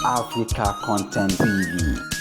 Africa Content TV.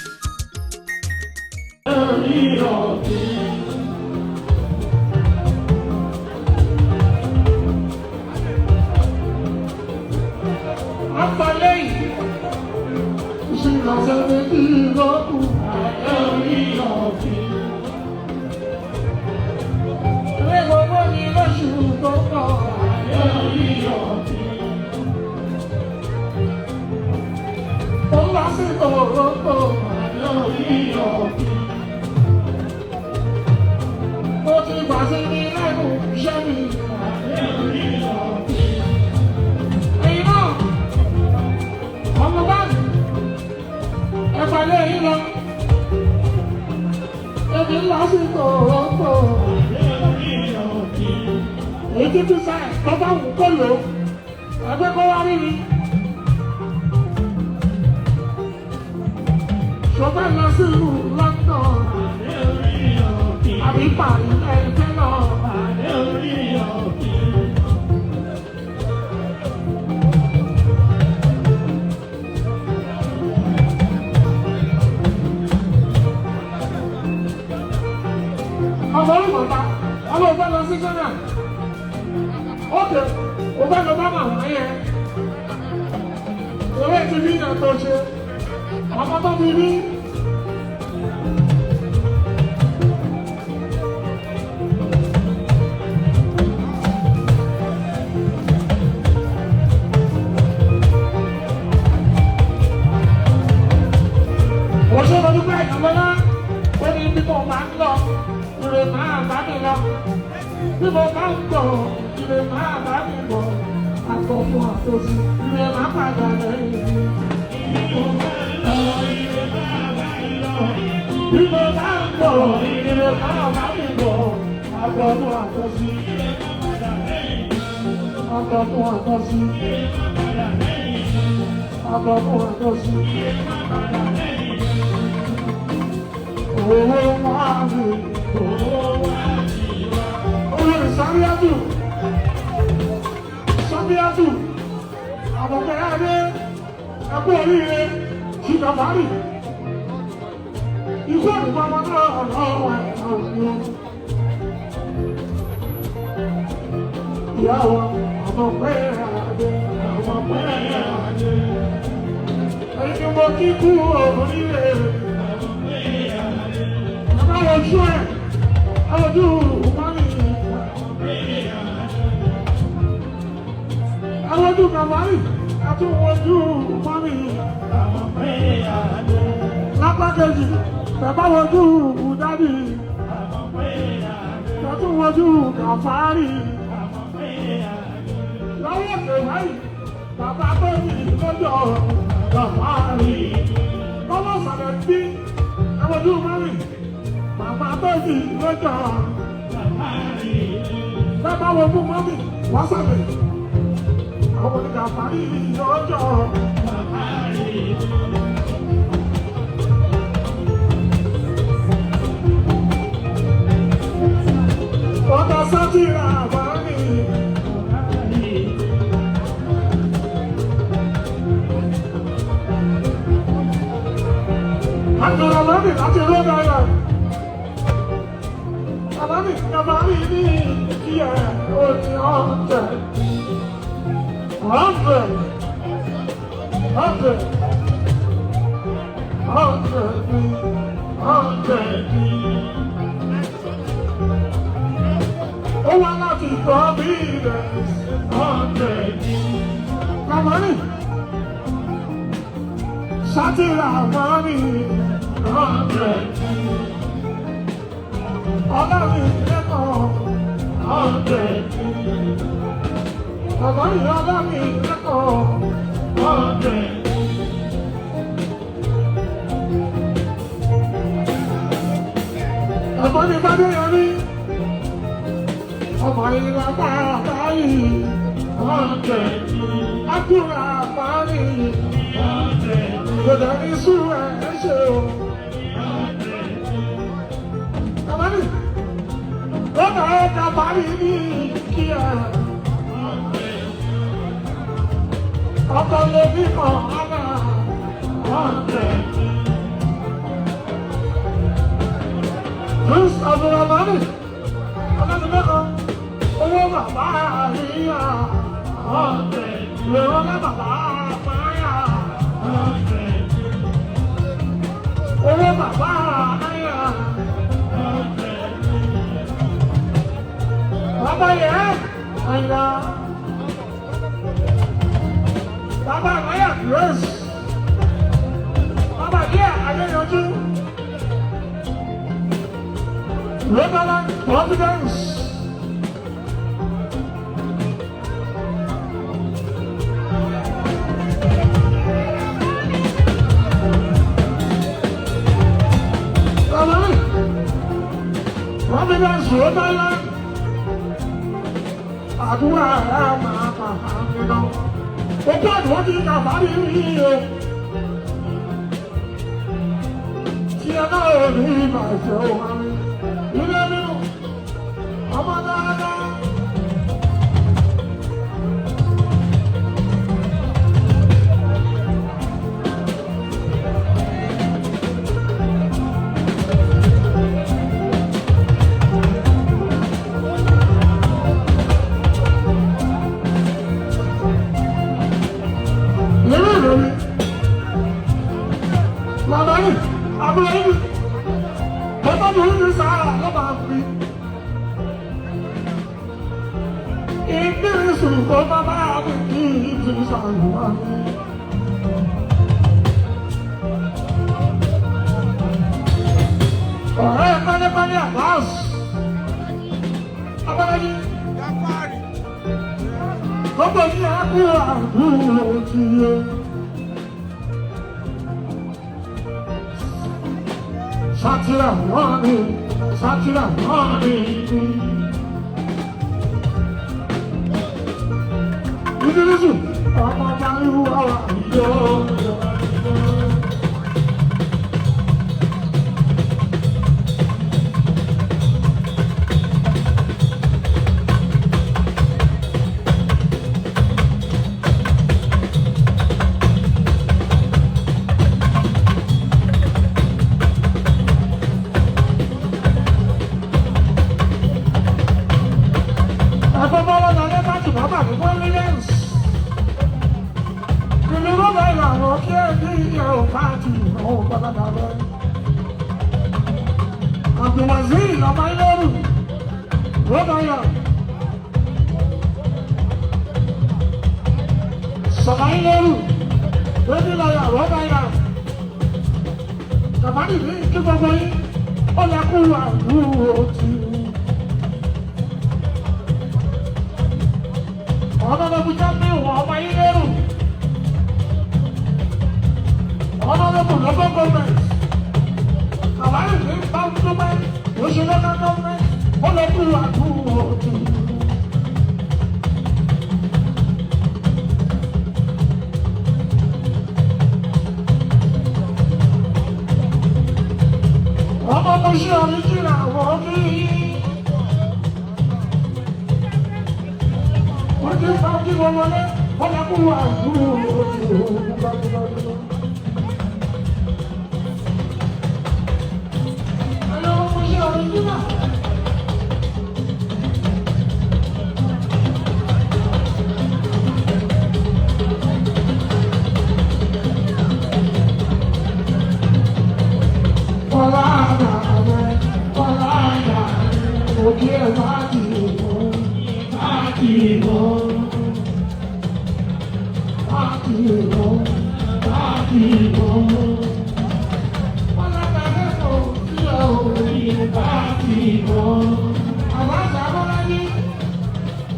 Ọkọ lè bí kan, 100. Prince Abdulrahman, Ọlọ́dúnlẹ́kan, owó bàbá àríyá, 100. Ìrọ̀lẹ́ bàbá àpáyà, 100. Owó bàbá àríyá, 100. Bàbá yẹn, àyà. Bàbá àyà Grace. Bàbá díẹ̀ Adéyanjú. Rhode Providence. Bàbá mi, Providence, Rhode Island. Àdúrà ẹ̀ máa máa ń lọ. Ojú àdúrà ti kà fárí rí o. Tí ẹ náà ò ní ìbàjẹ́ òun mi. Ilé nínú ọmọ dáadáa. Ilé ìròyìn. Bàbá yìí, àbúrò yìí, bàbá mi ní sáà ló máa fi. Ìbísù kó bàbá mi kí ìtì sàlùwà mi. Ọ̀rẹ́ pálípálí àbáàsì. Abáyé. Gbogbo ní àkú àbúrò ti yé. Sátìrà wọ́n ní, sátìrà wọ́n ní. Ìdírísù, ọmọ ọba irú ọ̀rọ̀ yóò. Ẹ̀fọ́ bọ́lá lálẹ́ bá ti bàbá mi Providence. Ìlú Rọ́bà ìlànà kí ẹ ní ìyàwó pàtì ìnáwó gbọ́dọ̀ lọ. Abdulwazir ọmọ ilé-ẹrù Rọ́bà ìlà. Sọ̀rọ̀ ilé-ẹrù Bébí lọ́yà Rọ́bà ìlà. Kàmáàdì ní kí gbogbo yín ó lè kú àdúró tì í. Honorable Jamiu ọmọ ilé-ẹrù. Honorable local government. Kàwárí ní Báńdúmẹ́, oṣù local government, ó lè kú àdúró tì í. Ọmọ mo ṣe ọ̀ríjìnà wọ́n kí. Wọ́n ti fa kí wọ́n wọlé, wọ́n lè kú àdúró tì í. Ọmọ mo ṣe ọ̀ríjìnà.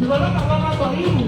Ìbọ̀lọ́pàá lọ́wọ́ sọ yìí.